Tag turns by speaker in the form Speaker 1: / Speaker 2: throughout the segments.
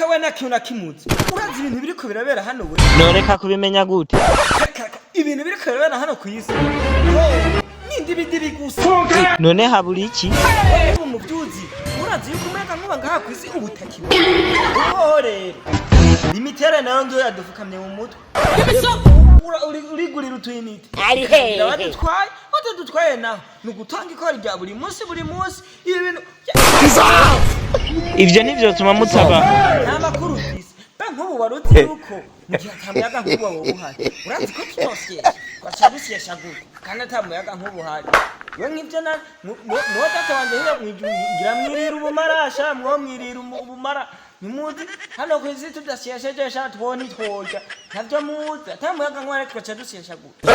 Speaker 1: we nta kintu na kimwe uzi. Urazi ibintu biriko birabera hano we?
Speaker 2: Noreka kubimenya gute?
Speaker 1: Kaka, ibintu biriko birabera hano ku isi n'indibidibi gusa.
Speaker 2: None habura iki?
Speaker 1: Ubu mu byuzi, urazi yuko umuyaga nkuba ngaha ku isi ubu utakiba. Ubu rero imiterere nayo ngiyo yadufukamye mu mutwe. Urigurira utuyinite.
Speaker 3: Ari hehe?
Speaker 1: Badutwaye, batadutwaye naho ni ugutanga ikora rya buri munsi, buri munsi. Ibi bintu
Speaker 2: Ivyo ntivyotuma mutabaho.
Speaker 1: Nta makuru ufise. Mbe nk'ubu wari uzi yuko mu gihe ata muyaga nkuba wowe uhari, urazi ko tutosyesha, twaca dusyesha gute kandi ata muyaga nkuba uhari? We nk'ivyo na muwo data wanje hino mwijuru, ngira mwirira ubumarasha, mwo mwirira ubumara. Ntimuzi hano kw'isi tudasyesheje sha, two ntitworya. Ntavyo muzi, ata muyaga nkuba rero twaca dusyesha gute?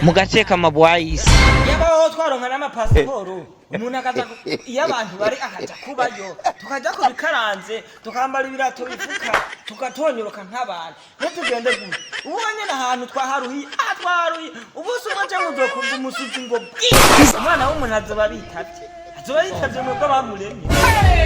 Speaker 2: Mugateka amabwayisi.
Speaker 1: Yabaho twaronka n'amapasiporo, umuntu akaza iyo abantu bari akaja kubayo, tukaja ku bikaranze, tukambara ibirato bifuka, tugatonyoroka nk'abantu. Ntitugende gute? Ubu nyene ahantu twaharuhiye, aha twaharuhiye. Ubu si umwe canke uzokumva umusuzi ngo bwi, umwana w'umuntu azoba bitavye, azoba yitavye mwebwe abamuremye.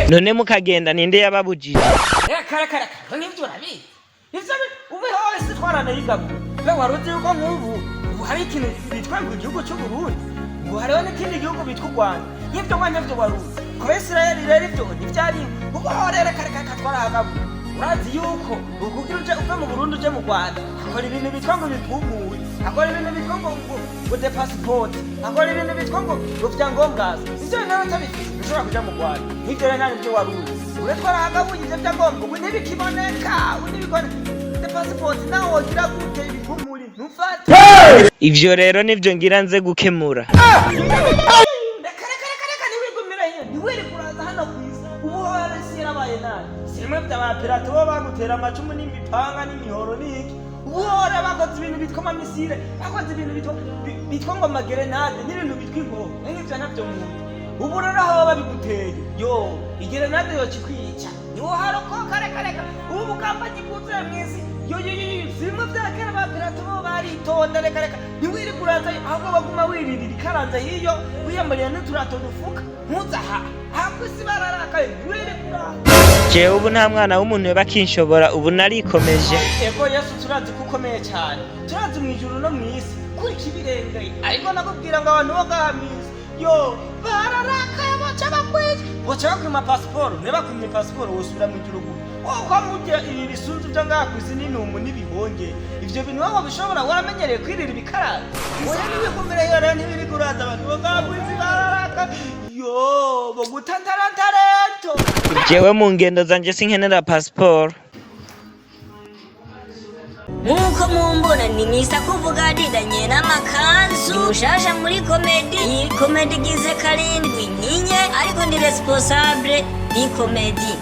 Speaker 2: None mukagenda, ninde yababujije?
Speaker 1: Reka reka reka, nk'ivyo urabizi ivyo ubu hose twaranayigabuye. Mbe wari uzi yuko nk'ubu ubu hari ikintu bitwa ngo igihugu c'Uburundi, ngo hariho n'ikindi gihugu bitwa u Rwanda? Nk'ivyo wa ntavyo wari uzi? Ku Bayisiraheli rero ivyo ntivyariho. Ubu ho rero reka reka reka, twarahagabuye. Urazi yuko ukugira uje uve mu Burundi uje mu Rwanda, akora ibintu bitwa ngo bipumuye, akora ibintu bitwa ngo de passport, akora ibintu bitwa ngo vyangombwaza. Ivyo bintu rero utabifise ntushobora kuja mu Rwanda. Nk'ivyo rero nta nivyo wari uzi. Ure twarahagabuye ivyo vyangombwa, ubu ntibikiboneka, ubu ntibikiboneka. De passport nawe wogira gute, ibipumuri ntufate.
Speaker 2: Ivyo rero nivyo ngira nze gukemura.
Speaker 1: Reka reka reka reka, ntiwigumire hiyo, ntiwirige uraza hano ku isi. Ubu ho isi yarabaye nabi, simwe vy'abapirato bo bagutera amacumu n'imipanga n'imihoro n'iki. Ubu ho rero bakoze ibintu bitwa amamisire, bakoze ibintu bitwa ngo amagerenade n'ibintu bitwa inkoho. Nk'ivyo navyo muntu. Ubu rero aho babiguteye yo igerenade yoca ikwica, ntiwoharokoka. Reka reka, ubu bukambanyi bwuzuye mw'isi. Yo yo yo yo, zimwe vya kera ba pirato bo baritonda. Reka reka, ntiwirige uraza, ahubwo baguma wiririra ikaranze hiyo, wiyambariye n'uturato dufuka, ntuza aha aha ku isi bararakaye. Ntiwirige uraza.
Speaker 2: Jewe ubu nta mwana w'umuntu yoba akinshobora, ubu narikomeje.
Speaker 1: Ego Yesu, turazi ko ukomeye cyane, turazi mu ijuru no mu isi kuri kibirengeye, ariko nakubwira ngo abantu bo ngaha mu isi yo bararakaye, boca bakwica, boca bakwima pasiporo. Niba bakwimye pasiporo, wosubira mu ijuru gute? Wowe murya ibi bisunzu byo ngaha ku isi n'intumu n'ibihonge, ivyo bintu wowe bishobora? Waramenyereye kwirira ibikaranga. Oya, ntibigumire yo rero, ntibirige uraza. Abantu bo ngaha ku isi bararaka yo bogutantarantarento.
Speaker 2: Jewe mu ngendo zanje sinkenera pasiporo.
Speaker 3: Nk'uko mumbona ni misa kuvuga didanye n'amakanzu, ni mushasha muri comédie. Iyi comédie igize karindwi nkinye, ariko ndi responsable di comédie.